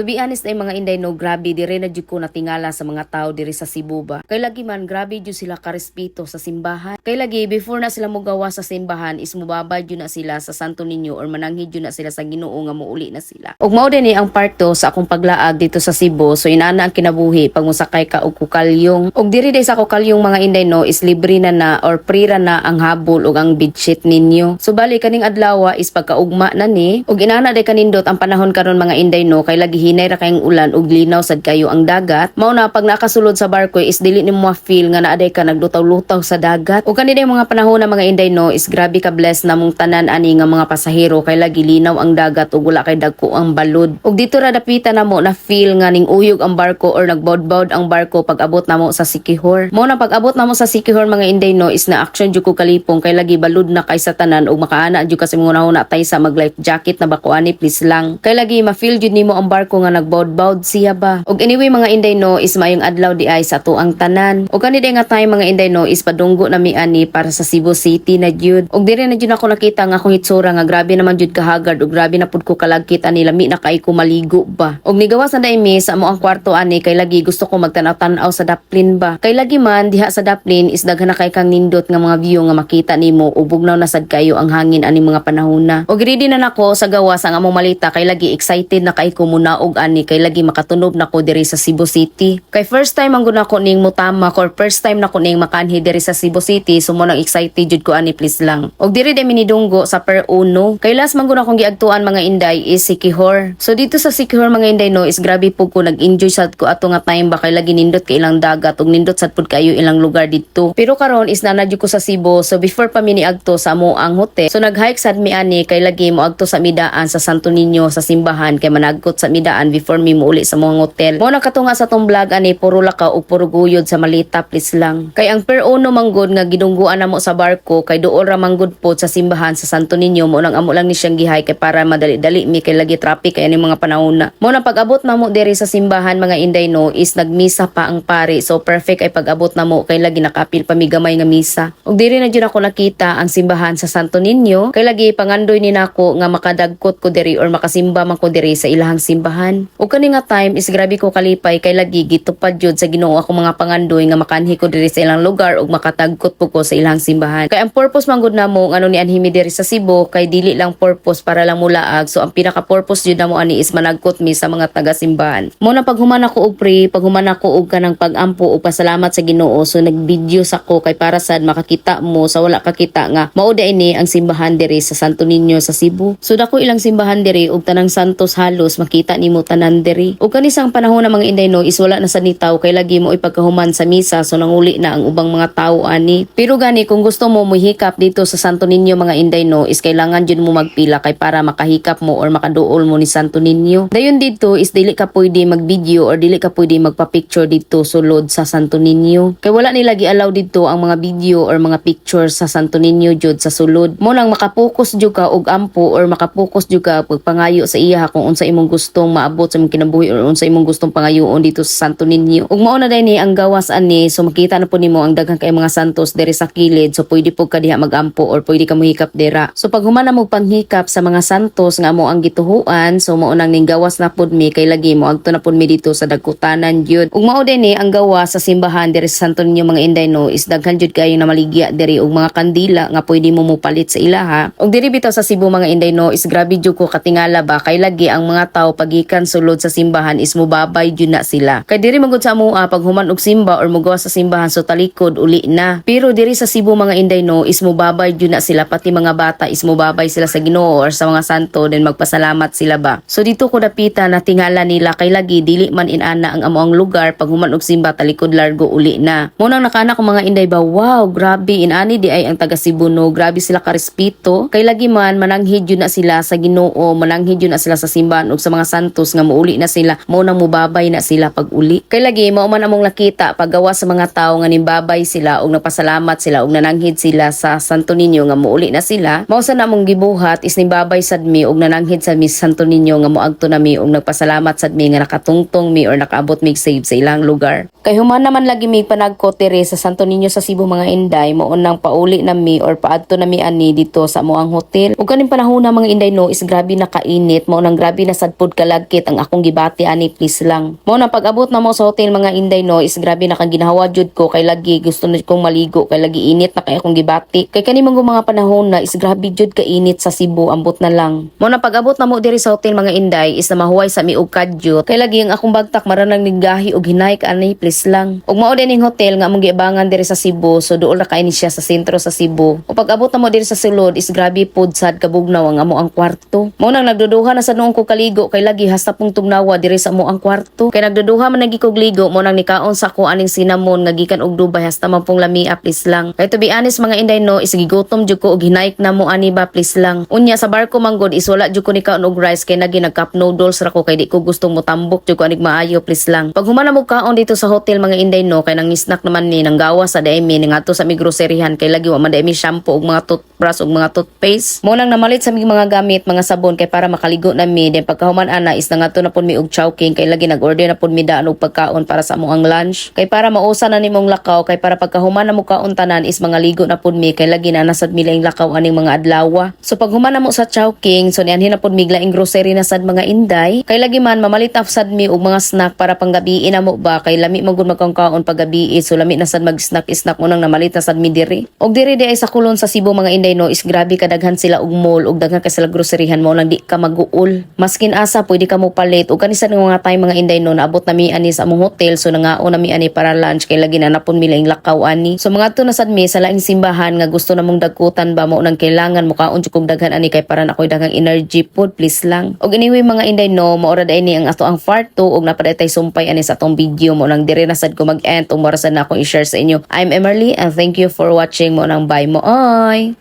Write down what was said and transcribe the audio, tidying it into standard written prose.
To be honest ay, mga inday, no, grabe, dire na jud ko natingala sa mga tao diri sa Cebu ba. Kay lagi man, grabe jud sila karespeto sa simbahan. Kay lagi, before na sila mogawa sa simbahan is mubabay jud na sila sa Santo Niño or mananghid jud na sila sa Ginoo nga muuli na sila. Ug mao din ni ang part 2 sa akong paglaag dito sa Cebu. So inana ang kinabuhi pag mosakay ka og kukalyong. Ug diri day sa kukalyong, mga inday, no, is libre na na or free ra na ang habol ug ang bedsheet ninyo. So bali kaning adlaw is pagkaugma na ni ug inana day kanindot ang panahon karon, mga inday, no, kay lagi hinay ra kayong ulan ug linaw sad kayo ang dagat. Mao na pag nakasulod sa barko is dili nimo ma-feel nga naa day ka naglutaw-lutaw sa dagat. Ug kani day mga panahon na, mga inday, no, is grabe ka bless na mong tanan ani nga mga pasahero kay lagi linaw ang dagat ug wala kay dagko ang balod. Ug dito ra dapita namo na feel nga ning uyog ang barko or nagbawd-bawd ang barko pag abot namo sa Siquijor. Mao na pag abot namo sa Siquijor, mga inday, no, is na action jud ko kalipong kay lagi balud na kay sa tanan ug makaana jud kasi mga una tay sa mag life jacket na ba ko ani, please lang. Kay lagi ma-feel jud nimo ang barko nga nagbawd-bawd siya ba. Ug anyway, mga inday, no, is maayong adlaw di ay sa atuang tanan. Ug kani day nga time, mga inday, no, is padunggo na mi ani para sa Cebu City na jud. Ug diri na jud ako nakita nga akong hitsura nga grabe naman jud kahagard ug grabe na pud ko kalagkit ani, lami na kay ko maligo ba. Ug nigawas na dai mi sa amo ang kwarto ani kay lagi gusto ko magtanaw-tanaw sa daplin ba. Kay lagi man diha sa daplin is daghan na kay kang nindot nga mga view nga makita nimo ug bugnaw na sad kayo ang hangin ani mga panahon na. Ug ready na nako sa gawas ang among malita kay lagi excited na kay ko munaog ani kay lagi makatunob na ko diri sa Cebu City. Kay first time ang guna ko ning mutama or first time na ko ning makanhi diri sa Cebu City, so mo nang excited jud ko ani, please lang. Og diri din minidunggo sa Pier Uno. Kay last man guna akong giagtuan, mga inday, is Siquijor. So dito sa Siquijor, mga inday, no, is grabe po ko nag-enjoy sad ko ato nga time ba kay lagi nindot kay ilang dagat ug nindot sad pud kayo ilang lugar didto. Pero karon is naa na jud ko sa Cebu, so before pa mi niadto sa amo ang hotel, so nag-hike sad mi ani kay lagi mo agto sa midaan sa Santo Niño sa simbahan kay managkot sa midaan before mi muuli sa mga hotel. Mo na kato nga sa tong vlog ani, puro lakaw ug puro guyod sa malita, please lang. Kay ang Pier Uno manggod nga gidungguan namo sa barko kay duol ra manggod po sa simbahan sa Santo Niño, mo nang amo lang ni siyang gihay kay para madali-dali mi kay lagi traffic kay ani mga panahon na. Mo na pag-abot namo diri sa simbahan, mga inday, no, is nagmisa pa ang pari, so perfect ay pag-abot namo kay lagi nakapil pa mi gamay nga misa. Ug diri na jud ako nakita ang simbahan sa Santo Niño kay lagi pangandoy ni nako nga makadagkot ko diri or makasimba man ko diri sa ilahang simbahan. Ug kani nga time is grabe ko kalipay kay lagi gitupad jud sa Ginoo ako mga pangandoy nga makanhi ko diri sa ilang lugar ug makatagkot po ko sa ilang simbahan. Kay ang purpose man gud namo ngano ni anhi mi diri sa Cebu kay dili lang purpose para lang mulaag. So ang pinaka purpose jud namo ani is managkot mi sa mga taga simbahan. Mo na paghuman ako og pray, paghuman ako og kanang pagampo ug pasalamat sa Ginoo, so nagvideo sa ko kay para sad makakita mo sa wala kakita nga mao di ini ang simbahan diri sa Santo Niño sa Cebu. So dako ilang simbahan diri ug tanang santos halos makita nimo tanan diri. Ug kanisang panahon ng mga inday, no, is wala na sa nitaw kay lagi mo ipagkahuman sa misa, so nanguli na ang ubang mga tao ani. Pero gani kung gusto mo muhikap dito sa Santo Niño, mga inday, no, is kailangan jud mo magpila kay para makahikap mo or makaduol mo ni Santo Niño. Dayon dito is dili ka pwede mag-video or dili ka pwede magpa-picture dito sulod sa Santo Niño. Kay wala nila gi-allow dito ang mga video or mga picture sa Santo Niño jud sa sulod. Mo nang makapokus jud ka og ampo or makapokus jud ka pagpangayo sa iya kung unsa imong gustong maabot sa imong kinabuhi or unsa imong gustong pangayoon dito sa Santo Niño. Ug mao na day ni ang gawas ani, so makita na po nimo ang daghan kay mga santos diri sa kilid, so pwede po ka diha magampo or pwede ka mohikap dira. So pag human na mo panghikap sa mga santos nga mo ang gituhuan, so mao nang ning gawas na pud mi kay lagi mo agto na pud mi dito sa dagkutanan jud. Ug mao din ni ang gawas sa simbahan diri sa Santo Niño, mga inday, no, is daghan jud kayo na maligya diri og mga kandila nga pwede mo mopalit sa ilaha. Ug diri bitaw sa Cebu, mga inday, no, is grabe jud ko katingala ba kay lagi ang mga tao pagikan sulod sa simbahan is mubabay jud na sila. Kay diri magud sa amoa, pag human og simba or mugawas sa simbahan, so talikod, uli na. Pero diri sa Cebu, mga inday, no, is mubabay jud na sila, pati mga bata is mubabay sila sa Ginoo or sa mga santo, then magpasalamat sila ba. So dito ko dapita na tingala nila kay lagi dili man inana ang amo ang lugar, pag human og simba, talikod, largo, uli na. Mo nang nakana ko, mga inday ba, wow, grabe inani di ay ang taga Cebu, no, grabe sila karespeto. Kay lagi man mananghid jud na sila sa Ginoo, mananghid jud na sila sa simbahan ug sa mga santos nga muuli na sila, mo nang mubabay na sila pag uli. Kay lagi mao man among nakita paggawa sa mga tao nga nimbabay sila ug nagpasalamat sila ug nananghid sila sa Santo Niño nga muuli na sila. Mao sa namong gibuhat is nimbabay sad mi ug nananghid sad mi sa Santo Niño nga moagto na mi ug nagpasalamat sad mi nga nakatungtong mi or nakaabot mi safe sa ilang lugar. Kay human naman lagi mi panagkot diri sa Santo Niño sa Cebu, mga inday, mo nang pauli na mi or paadto na mi ani dito sa moang hotel. Ug kaning panahon na, mga inday, no, is grabe na kainit, mao nang grabe na sad pud kalagkit. kasakit ang akong gibati ani, please lang. Mao na pag-abot na mo sa hotel, mga inday, no, is grabe na kang ginhawa jud ko kay lagi gusto na kong maligo kay lagi init na kay akong gibati. Kay kani man mga panahon na is grabe jud ka init sa Cebu, ambot na lang. Mao na pag-abot na mo diri sa hotel, mga inday, is na mahuway sa mi og kadyot. Kay lagi ang akong bagtak maranang niggahi og hinay ka ani, please lang. Ug mao din ning hotel nga among giabangan diri sa Cebu, so duol ra kay ni siya sa sentro sa Cebu. Ug pag-abot na mo diri sa sulod is grabe pod sad kabugnaw ang amo ang kwarto. Mao nang nagduduha na sa noong ko kaligo kay lagi hasta pong tugnawa diri sa amo ang kwarto. Kay nagduduha man lagi kog ligo, mao nang nikaon sa ako aning cinnamon nga gikan og Dubai, hasta man pong lamia, please lang. Kay to be honest, mga inday, no, is gigutom jud ko og hinayk na mo ani ba, please lang. Unya sa barko man gud is wala jud ko nikaon og rice kay nagi nag cup noodles ra ko kay di ko gustong motambok jud ko anig maayo, please lang. Pag human na mo kaon dito sa hotel, mga inday, no, kay nang snack naman ni nang gawa sa diay mi ngadto sa mi groceryhan kay lagi wa man diay mi shampoo ug mga toothbrush ug mga toothpaste. Mo nang namalit sa mi mga gamit, mga sabon kay para makaligo na mi. Then pagkahuman ana is nangadto na pud mi og Chowking kay lagi nag-order na pud mi daan og pagkaon para sa among ang lunch. Kay para mausa na nimong lakaw kay para pagkahuman na mo kaon tanan is mga ligo na pud mi kay lagi na nasad mi laing lakaw aning mga adlaw. So paghuman na mo sa Chowking, so nianhin na pud mi laing grocery na sad, mga inday. Kay lagi man mamalit na sad mi og mga snack para panggabi na mo ba kay lami man gud magkaon paggabi, so lami na sad mag snack snack mo nang namalit na sad mi diri. Og diri di ay sa Colon sa Cebu, mga inday, no, is grabe kadaghan sila og mall og daghan kay sila groceryhan, mo lang di ka maguol. Maskin asa pwede ka mo palit. Og kani sa mga time, mga inday, no, naabot na mi ani sa among hotel, so nangaon na mi ani para lunch kay lagi na napon mi laing lakaw ani. So mga to na sad mi sa laing simbahan nga gusto namong dagkutan ba, mo nang kailangan mukaon jud kog daghan ani kay para na ako'y daghang energy pod, please lang. Og anyway, mga inday, no, maora diay ni ang ato ang part 2 og napaday tay sumpay ani sa atong video, mo nang dire na sad ko mag-end ug mora sad na akong i-share sa inyo. I'm Emerly and thank you for watching, mo nang bye mo oy.